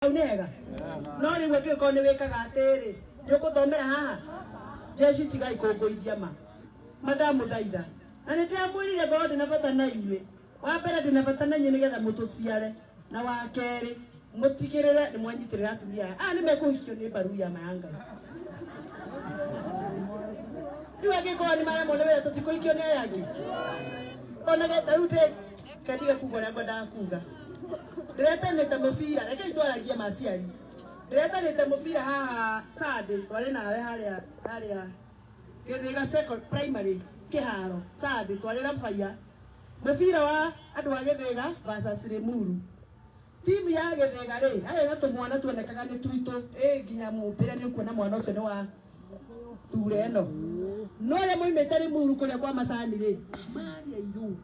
Hau nĩ hega no rĩu angĩkorwo nĩ wĩkaga atĩrĩ nĩ ũgũthomera haha jeshi tigai kũngũithia ma mandamũthaitha na nĩ ndĩramwĩrire ngorwo ndĩna bata na inyuĩ. Wa mbere ndĩna bata na inyuĩ nĩgetha mũtũciare, na wa kerĩ mũtigĩrĩre nĩ mwanyitĩrĩra atumia aya. Aya nĩ mekũhikio nĩ mbaru ya ma ya Ngai. Rĩu angĩkorwo nĩ maremwo nĩ wĩra tũtikũhikio nĩ aya angĩ. Ona ta rĩu ndĩ kendige kuga ũrĩa ngwendaga kuga. Ndĩretanĩte mũbira, rekei twaragie maciari. Ndĩretanĩte mũbira haha Sunday, twarĩ nawe harĩa harĩa Gĩthĩga second primary kĩharo Sunday twarĩ na Fire. Mũbira wa andũ a Gĩthĩga versus Limuru. Timu ya Gĩthĩga rĩ, yarĩ na tũmwana tuonekaga nĩ twitũ, ĩ nginya mũmbĩre nĩ ũkuona mwana ũcio nĩ wa thure ĩno. No arĩa moimĩte Limuru kũrĩa kwa macani rĩ, marĩ airũ.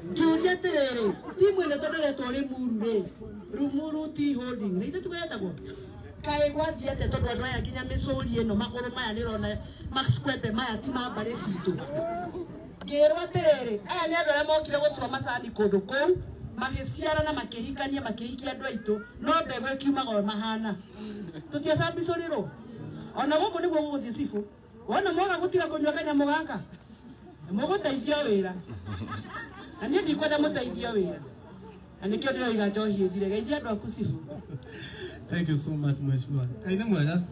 Ngĩũria atĩrĩrĩ, timu ĩno tondũ ĩretwo Limuru rĩ, Limuru Tea Holding, nĩ ithuĩ tũgetagwo? Kaĩ gwathiĩ atĩa tondũ andũ aya nginya mĩcũri ĩno magũrũ maya nĩ ũrona masquembe maya ti ma mbarĩ citũ. Ngĩrwo atĩrĩrĩ, aya nĩ andũ arĩa mokire gũtua macani kũndũ kũu, magĩciarana makĩhikania makĩhikia andũ aitũ, no mbegũ ĩkiumaga o mahana. Tũtiacambicũrĩrwo. Ona gũkũ nĩguo gũgũthiĩ cibũ. Wona mwaga gũtiga kũnyua kanyamũ gaka, mũgũteithio wĩra. Na niĩ ndikwenda mũteithio wĩra. Na nĩkĩo ndĩroiga njohi ĩthire. Geithia andũ aku cibũ. Thank you so much, Mheshimiwa. Ngai nĩ mwega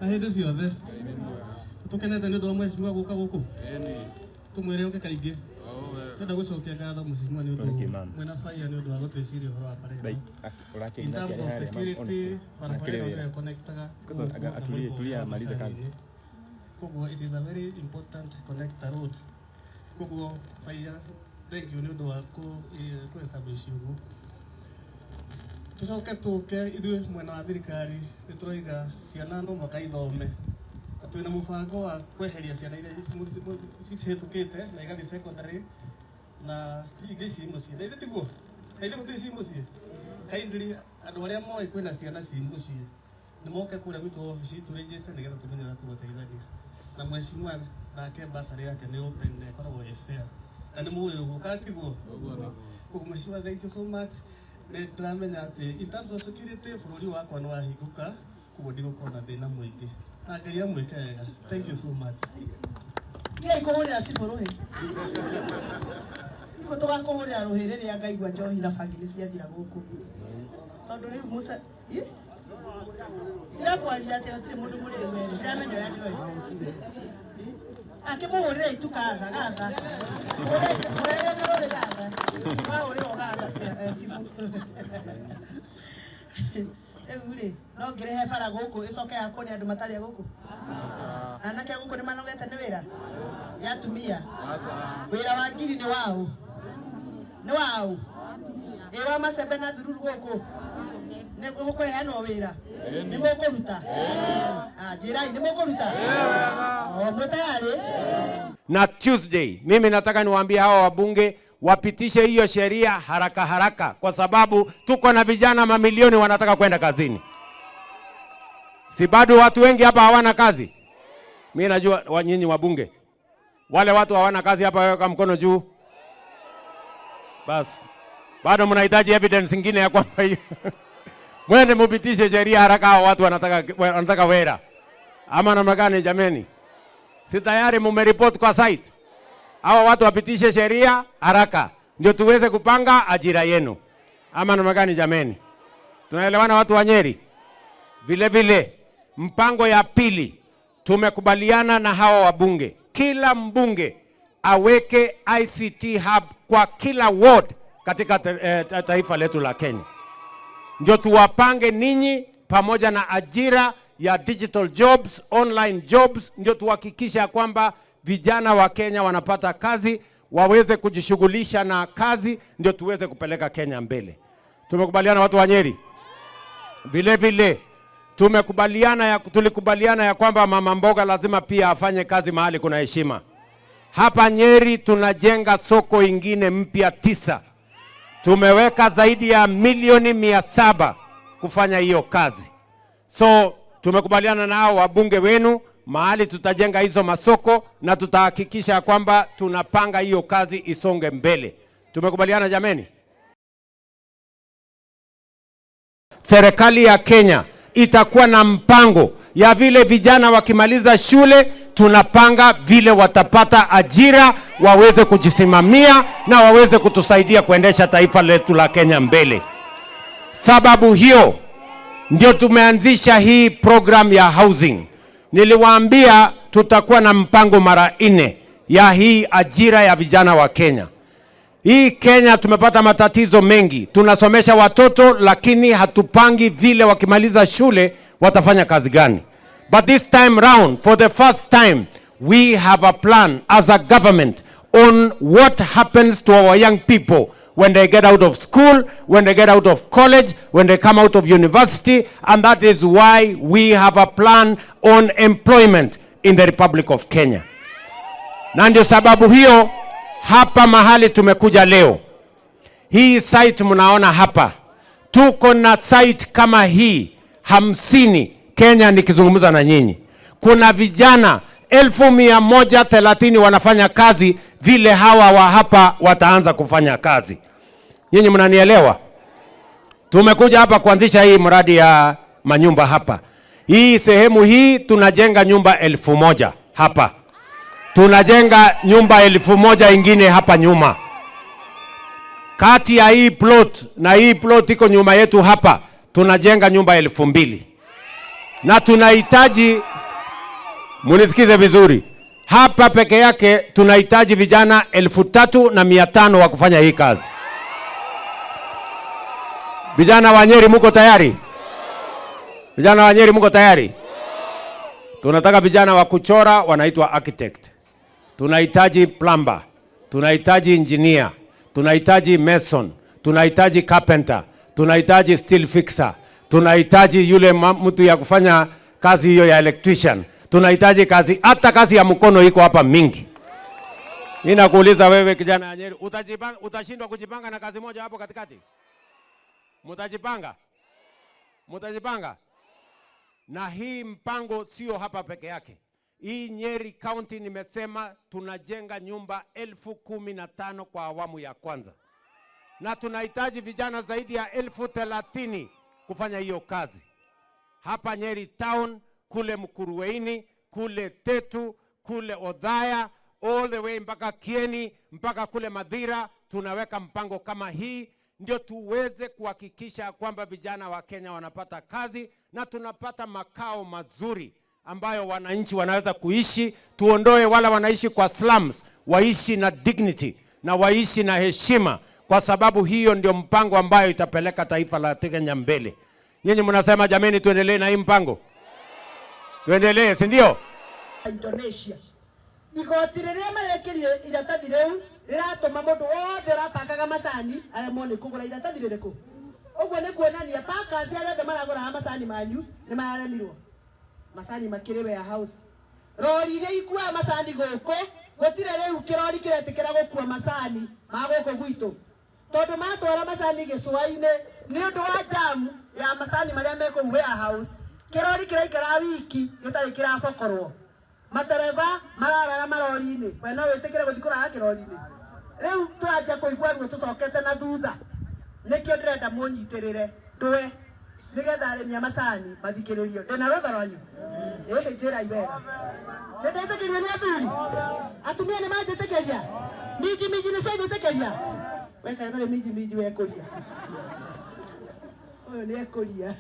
na hĩndĩ ciothe. Tũkenete nĩ ũndũ wa Mheshimiwa gũka gũkũ, tũmwĩre oke kaingĩ. Twenda gũcokia ngatho Mheshimiwa nĩ ũndũ mwĩna Fire nĩ ũndũ wa gũtwĩciria ũhoro wa bara ĩno. In terms of security, barabara ĩno nĩyo connectaga gũkũ na mũrĩmo wa Macani-inĩ. Koguo it is a very important connector road. Koguo Fire, thank you nĩ ũndũ wa kũ establish ũguo. Tucoke tũke ithuĩ mwena wa thirikari nĩ tũroiga ciana no mũhaka ithome, na twĩna mũbango wa kweheria ciana iria cihĩtũkĩte na igathiĩ secondary na ingĩ ci mũciĩ. Na ithuĩ tiguo? Na ithuĩ gũtirĩ ci mũciĩ? Kindly andũ arĩa moĩ kwĩna ciana ci mũciĩ nĩ moke kũrĩa gwitũ obici tũrĩnjĩte nĩgetha tũmenye ũrĩa tũgũteithania. Na mheshimiwa nake bursary yake nĩ open na ĩkoragwo ĩ fair na nĩ mũĩ ũguo, kana tiguo? Koguo mheshimiwa, thank you so much. Nĩ ndĩramenya atĩ in terms of security bũrũri wakwa nĩ wahingũka, koguo ndigũkorwo na thĩna mũingĩ, na Ngai amwĩke wega. Thank you so much. Tigai kũhũrĩra cibũ rũhĩ. Cibũ tũgakũhũrĩra rũhĩ rĩrĩa ngaigua njohi na bangi nĩ ciathira gũkũ. Tondũ rĩu mũca... Ĩ? Tiga kwaria atĩ gũtirĩ mũndũ mũrĩu we. Ndĩramenya ũrĩa ndĩroiga. Akĩmũhũrĩre itu gatha gatha. Hũrĩre karũrĩ gatha. Wahũrĩrwo gatha cibũ. Rĩu rĩ, no ngĩrehe bara gũkũ ĩcoke yakwo nĩ andũ matarĩ a gũkũ? Anake a gũkũ nĩ manogete nĩ wĩra? Ya atumia. Wĩra wa ngiri nĩ waũ? Nĩ waũ? Ĩ wa macembe na thururu gũkũ? Nĩ gũkũheanwo wĩra? Nĩ mũkũruta? Njĩrai nĩ mũkũruta? O mwĩ tayari? Na Tuesday, mimi nataka niwaambie hawa wabunge wapitishe hiyo sheria haraka haraka, kwa sababu tuko na vijana mamilioni wanataka kwenda kazini. Si bado watu wengi hapa hawana kazi? Mimi najua nyinyi wabunge, wale watu hawana kazi hapa, weka mkono juu. Bas, bado mnahitaji evidence nyingine ya kwamba hiyo. Mwende mupitishe sheria haraka, hao watu wanataka wera. Ama namna gani jameni? Si tayari mumeripoti kwa site? Hawa watu wapitishe sheria haraka ndio tuweze kupanga ajira yenu. Ama namna gani jameni? Tunaelewana watu wa Nyeri? Vile vile mpango ya pili tumekubaliana na hawa wabunge, kila mbunge aweke ICT hub kwa kila ward katika taifa letu la Kenya, ndio tuwapange ninyi pamoja na ajira ya digital jobs, online jobs, ndio tuhakikisha kwamba vijana wa Kenya wanapata kazi, waweze kujishughulisha na kazi, ndio tuweze kupeleka Kenya mbele. Tumekubaliana watu wa Nyeri? Vile vile tulikubaliana ya kwamba mama mboga lazima pia afanye kazi mahali kuna heshima. Hapa Nyeri tunajenga soko ingine mpya 9. Tumeweka zaidi ya milioni 700 kufanya hiyo kazi. So tumekubaliana nao wabunge wenu mahali tutajenga hizo masoko na tutahakikisha kwamba tunapanga hiyo kazi isonge mbele. Tumekubaliana jameni? Serikali ya Kenya itakuwa na mpango ya vile vijana wakimaliza shule, tunapanga vile watapata ajira, waweze kujisimamia na waweze kutusaidia kuendesha taifa letu la Kenya mbele. Sababu hiyo ndio tumeanzisha hii program ya housing. Niliwaambia tutakuwa na mpango mara 4 ya hii ajira ya vijana wa Kenya. Hii Kenya tumepata matatizo mengi. Tunasomesha watoto lakini hatupangi vile wakimaliza shule watafanya kazi gani. But this time round, for the first time, we have a plan as a government on what happens to our young people when they get out of school, when they get out of college, when they come out of university, and that is why we have a plan on employment in the Republic of Kenya. Na ndio sababu hiyo hapa mahali tumekuja leo. Hii site mnaona hapa, tuko na site kama hii 50 Kenya. Nikizungumza na nyinyi, kuna vijana 130,000 wanafanya kazi vile hawa wa hapa wataanza kufanya kazi. Nyinyi mnanielewa? Tumekuja hapa kuanzisha hii mradi ya manyumba hapa. Hii sehemu hii tunajenga nyumba 1,000 hapa, tunajenga nyumba 1,000 ingine hapa nyuma. Kati ya hii plot na hii plot iko nyuma yetu hapa, tunajenga nyumba 2,000 na tunahitaji, munisikize vizuri, hapa peke yake tunahitaji vijana 3,500 wa kufanya hii kazi. Vijana wa Nyeri muko tayari? Vijana wa Nyeri muko tayari? Tunataka vijana wa kuchora wanaitwa architect. Tunahitaji plumber, tunahitaji engineer, tunahitaji mason, tunahitaji carpenter, tunahitaji steel fixer, tunahitaji yule mtu ya kufanya kazi hiyo ya electrician. Tunahitaji kazi, hata kazi ya mkono iko hapa mingi. Mimi nakuuliza wewe kijana ya Nyeri, utajipanga, utashindwa kujipanga na kazi moja hapo katikati? Mutajipanga? Mutajipanga? Na hii mpango sio hapa peke yake. Hii Nyeri County nimesema tunajenga nyumba 15,000 kwa awamu ya kwanza, na tunahitaji vijana zaidi ya 30,000 kufanya hiyo kazi hapa Nyeri Town, kule Mukurweini, kule Tetu, kule Othaya, all the way mpaka Kieni, mpaka kule Mathira. Tunaweka mpango kama hii ndio tuweze kuhakikisha kwamba vijana wa Kenya wanapata kazi na tunapata makao mazuri ambayo wananchi wanaweza kuishi. Tuondoe wale wanaishi kwa slums, waishi na dignity na waishi na heshima, kwa sababu hiyo ndio mpango ambayo itapeleka taifa la Kenya mbele. Nyinyi mnasema jameni, tuendelee na hii mpango, tuendelee, si ndio? Indonesia igoti rĩrĩa marekĩrire iratathi rĩu rĩratũma mũndũ wothe ũrapakaga macani aremwo nĩ kũgũra iratathi rĩrĩkũ. Ũguo nĩ kuonania packers arĩa othe maragũraga macani manyu nĩ mararemirwo. Macani makĩrĩ warehouse, rori iria ikuaga macani gũkũ gũtirĩ rĩu kĩrori kĩretĩkĩra gũkua macani ma gũkũ gwitũ, tondũ matwara macani gĩcũa-inĩ nĩ ũndũ wa jam ya macani marĩa me kũu warehouse, kĩrori kĩraikara wiki gĩtarĩ kĩrabokorwo. Matereba mararara marori-inĩ. We no wĩtĩkĩre gũthiĩ kũrara kĩrori-inĩ? Rĩu tũranjia kũigua ruo tũcokete na thutha. Nĩkĩo ndĩrenda mũnyitĩrĩre ndũe nĩgetha arĩmi a macani mathikĩrĩrio. Ndĩna rũtha rwanyu? Ĩhĩ, njĩrai wega. Nĩ ndetĩkĩrio nĩ athuri? Atumia nĩ manjĩtĩkĩria? Minji minji nĩ cianjĩtĩkĩria? We kaĩ ũtarĩ minji minji wekũria ũyũ nĩ ekũria.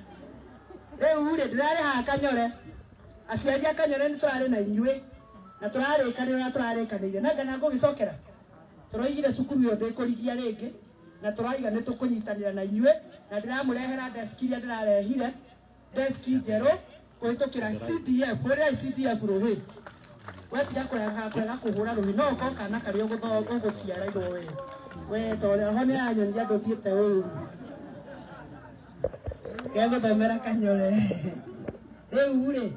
Rĩu rĩ, ndĩrarĩ haha Kanyore. Aciari a Kanyore, nĩ tũrarĩ na inyuĩ na tũrarĩkanĩra na tũrarĩkanĩire na ngana ngũgĩcokera. Tũroigire cukuru ĩyo ndĩkũrigia rĩngĩ na tũraiga nĩ tũkũnyitanĩra na inyuĩ, na ndĩramũrehera desk iria ndĩrarehire, desk njerũ kũhĩtũkĩra CDF. Ũrĩa CDF rũhĩ wetiga kũrega kũrega kũhũra rũhĩ no ũkorwo kana karĩa ũgũciarairwo we we tondũ ho nĩ aranyonia ndũthiĩte ũru gegũthomera Kanyore rĩu rĩ.